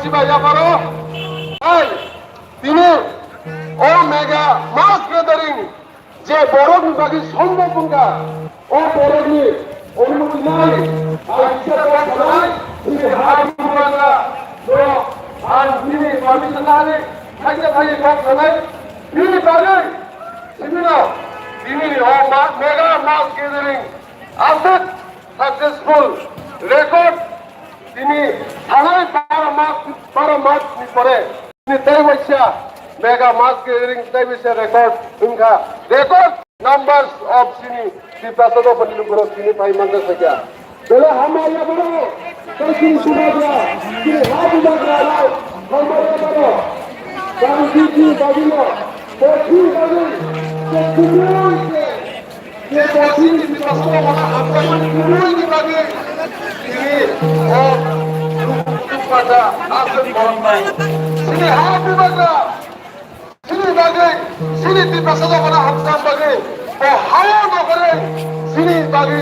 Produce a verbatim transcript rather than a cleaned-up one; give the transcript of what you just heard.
Sibai yaparo, hai, tini o mega mass gathering je borokni bagwi sombhob wngkha, o borokni onumoti nai, ang kisa kok sanai, chini ha bubagra, no, ang chini permission nai, khaisa thani kok sanai, bini bagwi, sibino, tini o ma-, mega mass gathering, aswk successful record tini thanai baro mas, baro mas ni pore tini tei waisa mega mass gathering tei waisa record wngkha, record numbers of chini Tiprasa dopha ni lukurok tini phai manjak kha. Bele hamya boro, tei chini subagra, chini ha bubagra rao, hamya boro, tang chini bagino, tei chini bagwi, tei chini bagwi, Chini ha bubagra, chini bagwi, chini Tiprasa dopha ni hamkam bagwi, o hao nokore, chini bagwi.